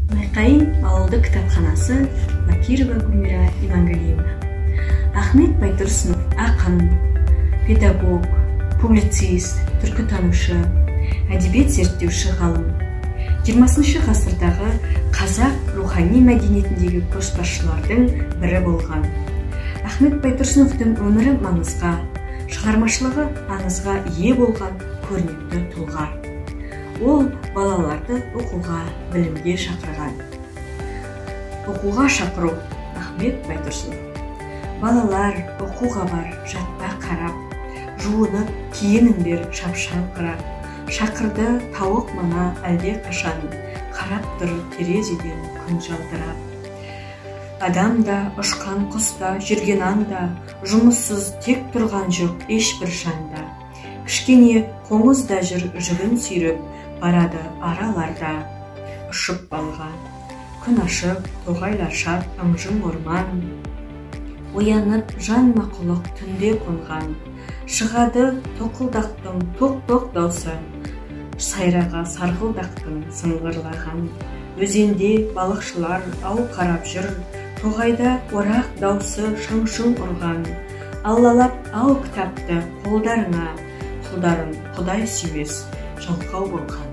Майқайың ауылдық кітапханасы, Бакирова Гүлмира Имангалиевна. Ахмет Байтұрсынов ақын, педагог, публицист, түркітанушы, әдебиет зерттеуші ғалым. 20 ғасырдағы қазақ рухани мәдениетіндегі көшбасшылардың бірі болған. Ахмет Байтұрсыновтың өмірі маңызға, шығармашылығы аңызға ие болған көрнекті тұлға. Ол балаларды оқуға, білімге шақырған. Оқуға шақыру. Ахмет Байтұрсынов. Балалар, оқуға бар, жатпа қарап, жуынып, киініңдер шапшаң қарап. Шақырды тауық мана әлде қашан, қарап тұр терезеден күн жалтырап. Адам да, ұшқан құс та, жүрген аң да, жұмыссыз тек тұрған жоқ ешбір жанда. Кішкене қоңыз да жүр жүгін сүйреп, барады араларда ұшып балға. Күн ашып, тоғайлар шат, ың-жың орман. Оянып, жан мақұлық түнде қонған. Шығады тоқылдақтың тоқ-тоқ даусы, сайраға сарғылдақтың сыңғырлаған. Өзенде балықшылар ау қарап жүр, тоғайда орақ даусы шаң-шұң ұрған. Аллалап ал кітапты қолдарыңа, құлдарын Құдай сүймес, жалқау болған.